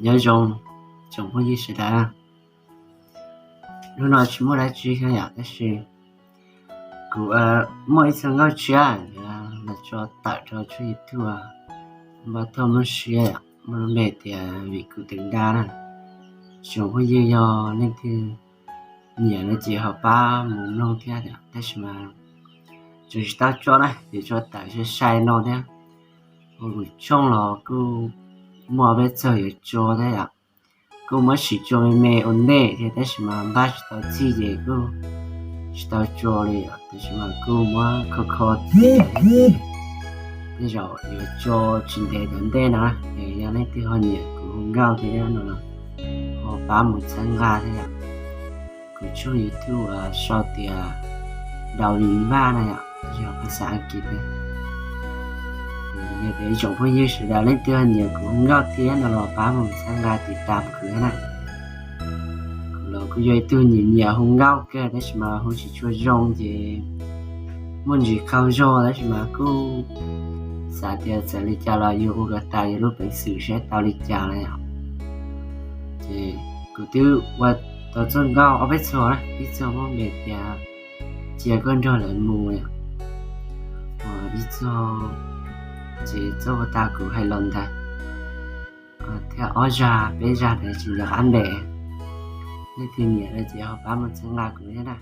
Nyob zoo tsoom phooj ywg sawv daws, hnub no tsis muaj dab tsi thiab yom, tab sis kuv muaj ib txoj nkauj tshiab los tso tawm rau tshooj YouTube Npaj Thoj Mooj Siab, muaj lub npe tias Vim Kuv Teev Nra na. Tsoom phooj ywg yog leej twg nyiam no ces ho pab mus mloog thiab yom, tab sis mas tseem tsis tau tso na, ces tso tawm sai sai no thiab. Ua kuv tshooj los kuj muaj peb txog yuav tso thiab yom. Kuj muab sim tso me me ua ntej thiab tab sis mas npaj tsis tau txhij ces kuj tsis tau tso li yom, tab sis mas kuj muab kho kho tej zaum yuav tso tsis ntev tom ntej no. Es yog leej twg ho nyiam kuv hu nkauj thiab no los ho pab mus txhawb nqa thiab yom. Kuv tshooj YouTube sau tias Dau Vim Npaj na yom, yog phas xas Askiv thiab. Yog tias ib tsoom phooj ywg sawv daws leej twg ho nyiam kuv hu nkauj thiab no los pab mus txhawb nqa tiv tas kuv thiab na. Kuv los kuj yog ib tug nyiam nyiam hu nkauj kawg tab sis mas hu tsis tshua zoo ces muaj ntsis qaug zog tab sis mas kuj xav tias txawm li cas los yuav ua kom tas yus lub peev xwm seb tau li cas na yom. Ces kuv twb ua tau txoj nkauj ob peb txog na, ib txog muab npe tias Cia Koj Nrog Lawv Mus, ib txog ces txoj ua tas kuv hais los ntawd, thiab ob zag peb zag ntawd tsis nco qab npe. Leej twg nyiam no ces ho pab mus txhawb nqa kuv thiab na.